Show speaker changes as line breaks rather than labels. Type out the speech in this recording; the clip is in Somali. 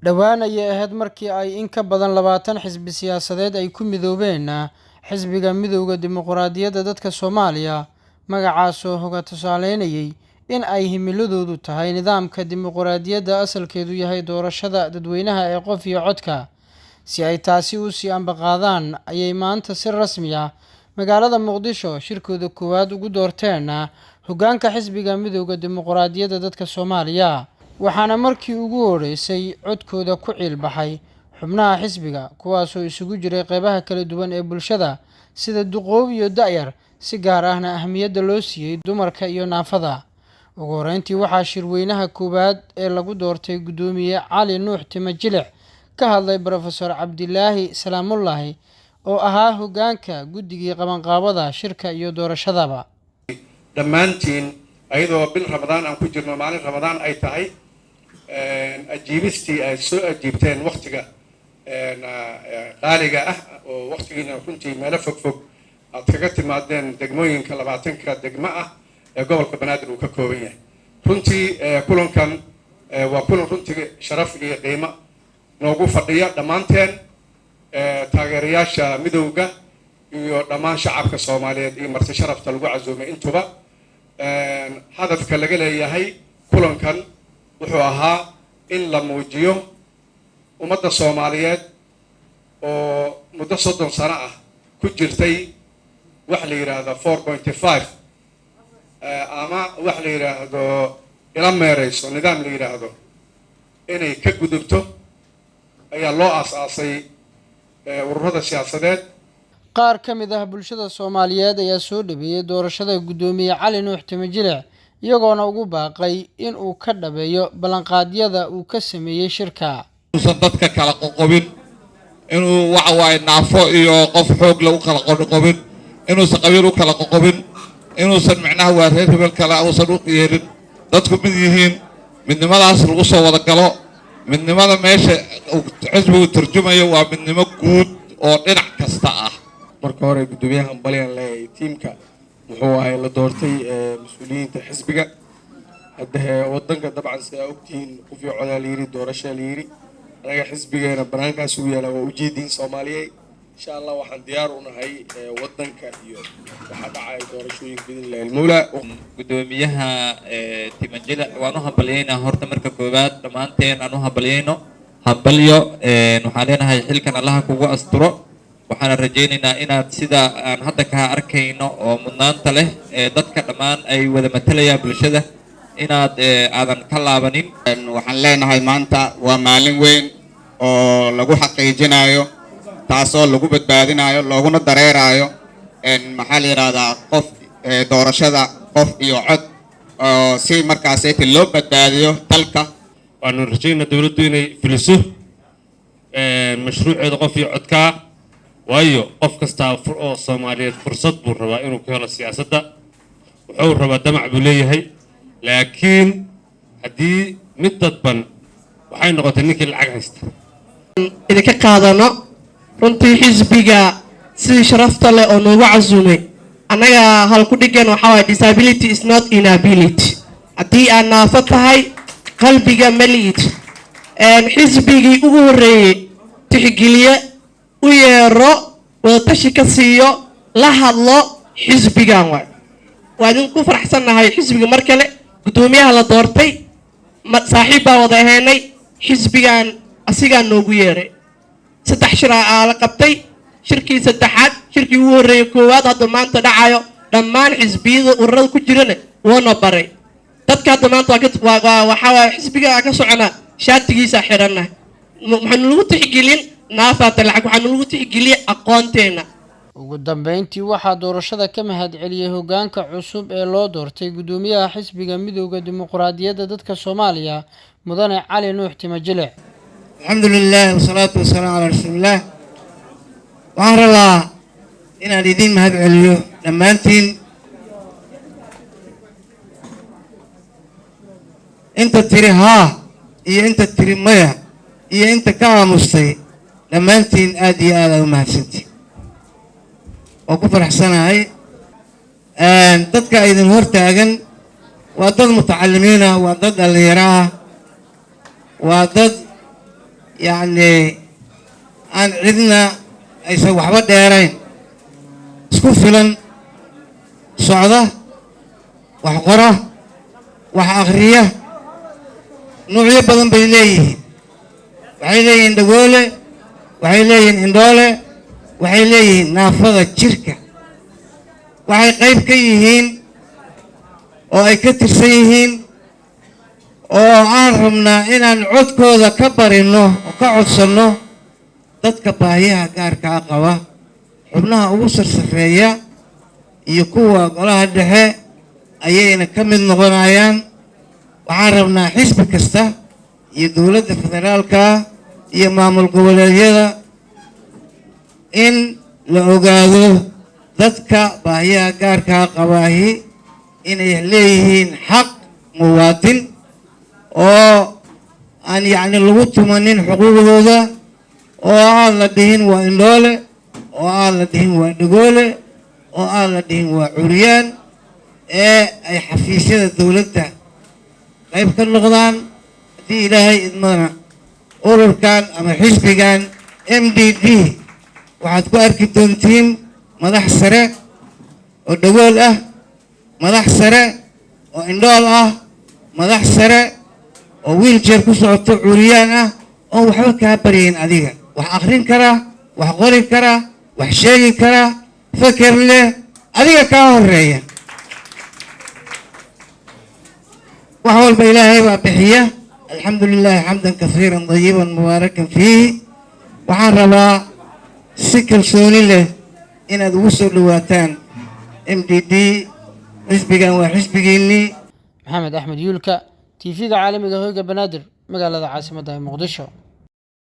Dhowaan ayay ahayd markii ay in ka badan 20 xisbi siyaasadeed ay ku midoobeen Xisbiga Midowga Dimuqraadiyadda Dadka Soomaaliya, magacaasoo hoga tusaaleynayay in ay himiladoodu tahay nidaamka dimuqraadiyadda asalkeedu yahay doorashada dadweynaha ee qof iyo codka. Si ay taasi u sii ambaqaadaan ayay maanta si rasmi ah magaalada Muqdisho shirkooda koowaad ugu doorteen hoggaanka Xisbiga Midowga Dimuqraadiyadda Dadka Soomaaliya, waxaana markii ugu horeysay codkooda ku ciil baxay xubnaha xisbiga, kuwaasoo isugu jiray qeybaha kala duwan ee bulshada sida duqoow iyo da'yar, si gaar ahna ahmiyadda loo siiyey dumarka iyo naafada. Ugu horeyntii waxaa shirweynaha koowaad ee lagu doortay guddoomiye Cali Nuux Timo Jilic ka hadlay Brofesor Cabdilaahi Salaamullaahi oo ahaa hoggaanka guddigii qabanqaabada shirka iyo doorashadaba.
Dhammaantiin, ayadoo bil Ramadaan aan ku jirno, maalin Ramadaan ay tahay, ajiibistii ay soo ajiibteen waktiga qaaliga ah oo waktigiina runtii meelo fog fog aad kaga timaadeen, degmooyinka 20-ka degmo ah ee gobolka Banaadir uu ka kooban yahay. Runtii kulankan waa kulan runtii sharaf iyo qiimo noogu fadhiya dhammaanteen, taageerayaasha Midowga iyo dhammaan shacabka Soomaaliyeed iyo marti sharafta lagu casuumay intuba. Hadafka laga leeyahay kulankan wuxuu ahaa in la muujiyo ummadda Soomaaliyeed oo muddo 30 sano ah ku jirtay wax la yidhaahdo 4.5 ama wax la yidhaahdo ila meerayso, nidaam la yidhaahdo, inay ka gudubto ayaa loo aas-aasay ururada siyaasadeed.
Qaar ka mid ah bulshada Soomaaliyeed ayaa soo dhaweeyey doorashada guddoomiye Cali Nuux Timajilic, iyagoona ugu baaqay in uu ka dhabeeyo ballanqaadyada uu ka sameeyey shirka.
Uusan dadka kala qoqobin, inuu waxa waaye naafo iyo qof xoog le u kala qoqobin, inuusan qabiil u kala qoqobin, inuusan micnaha waa reer hebel kale uusan u yeelin, dadku mid yihiin, midnimadaas lagu soo wada galo. Midnimada meesha xisbigu turjumayo waa midnimo guud oo dhinac kasta ah.
Marka hore guddoomiyaha hambalyaan leeyahay, tiimka muxuu ahay la doortay, mas-uuliyiinta xisbiga. Haddee wadanka dabcan sidaa ogtihiin qof iyo codaa la yiri, doorashaa la yiri. Anaga xisbigeena banaankaas uu yaalaa, waa ujeediin Soomaaliyey. Insha Allah waxaan diyaar u nahay wadanka iyo waxaa dhacaya doorashooyinka biidnillahi almawlaa.
Guddoomiyaha Timajilic waan u hambalyaynaa horta. Marka koowaad dhammaanteen aan u hambalyayno, hambalyo waxaan leenahay, xilkan Allaha kugu asturo. Waxaana rajaynaynaa inaad sida aan hadda kaa arkayno oo mudnaanta leh ee dadka dhammaan ay wada matalayaan bulshada inaad aadan ka laabanin.
Waxaan leenahay maanta waa maalin weyn oo lagu xaqiijinayo, taasoo lagu badbaadinayo looguna dareerayo, maxaa la yidhahdaa, qof doorashada qof iyo cod, oo si markaasayta loo badbaadiyo dalka.
Waanu rajaynaa dowladdu inay fuliso mashruuceeda qof iyo codkaa, waayo qof kastaa oo Soomaaliyeed fursad buu rabaa inuu ka helo siyaasadda, wuxuu rabaa, damac buu leeyahay. Laakiin haddii mid dadban waxay noqotay ninkii lacag haysta.
Idinka qaadano runtii xisbiga sidii sharafta leh oo noogu casuumay. Annaga halku dhigan waxaa waaya "Disability is not inability". Haddii aad naafo tahay, qalbiga ma liid. Xisbigii ugu horreeyey tixgeliye, u yeero, wadatashi ka siiyo, la hadlo xisbigan waay. Waa idinku faraxsannahay xisbiga. Mar kale guddoomiyaha la doortay saaxiib baa wada ahaynay. Xisbigan asigaa noogu yeeray, saddex shir aa la qabtay, shirkii saddexaad, shirkii ugu horreeyey, koowaad hadda maanta dhacayo. Dhammaan xisbiyada ururada ku jirana woona baray dadka hadda maanta waa waxaa waaye xisbiga ka socona, shaatigiisa xirannahay. Waxaanu lagu tixgelin naafaata lacag, waxaanu lagu tixgeliyay aqoonteena.
Ugu dambeyntii waxaa doorashada ka mahadceliyey hoggaanka cusub ee loo doortay guddoomiyaha Xisbiga Midowda Dimuqraadiyadda Dadka Soomaaliya, Mudane Cali Nuux Timajilic.
Alxamdu lilah wasalaatu wasalaamu calaa rasuulillaah. Waxaan rabaa inaan idiin mahad celiyo dhammaantiin inta tiri haa iyo inta tiri maya iyo inta ka aamustay. Dhammaantiin aad iyo aad aa u mahadsantiin, waa ku faraxsanahay. Dadka idin hor taagan waa dad mutacalimiin ah, waa dad dhallinyaro ah, waa dad Yacni aan cidna aysan waxba dheerayn, isku filan, socda, wax qora, wax akhriya. Nuucyo badan bay leeyihiin. Waxay leeyihiin dhagoole, waxay leeyihiin indhoole, waxay leeyihiin naafada jirka. Waxay qayb ka yihiin oo ay ka tirsan yihiin oo aan rabnaa inaan codkooda ka barinno oo ka codsanno dadka baahiyaha gaarkaa qaba, xubnaha ugu sarsareeya iyo kuwa golaha dhexe ayayna ka mid noqonayaan. Waxaan rabnaa xisbi kasta iyo dowladda federaalka iyo maamul goboleedyada in la ogaado dadka baahiyaha gaarkaa qabaahi inay leeyihiin xaq muwaadin oo aan yacni lagu tumanin xuquuqdooda, oo aan la dhihin waa indhoole, oo aan la dhihin waa dhagoole, oo aan la dhihin waa curyaan, ee ay xafiisyada dowladda qayb ka noqdaan. Haddii Ilaahay idmana, ururkan ama xisbigan MDD waxaad ku arki doontiin madax sare oo dhagool ah, madax sare oo indhool ah, madax sare oo wheelchair ku socoto, curyaan ah, oon waxba kaa baryayn adiga, wax akhrin kara, wax qori kara, wax sheegi kara, feker leh, adiga kaa horeeya. Wax walba Ilaahay baa bixiya. Alxamdu lilahi xamdan kasiiran dayiban mubaarakan fiihi. Waxaan rabaa si kalsooni leh inaad ugu soo dhowaataan MDD. Xisbigan waa xisbigiinnii.
Maxamed Axmed Yuulka, TV-ga caalamiga Hoyga Banaadir, magaalada caasimadda ee Muqdisho.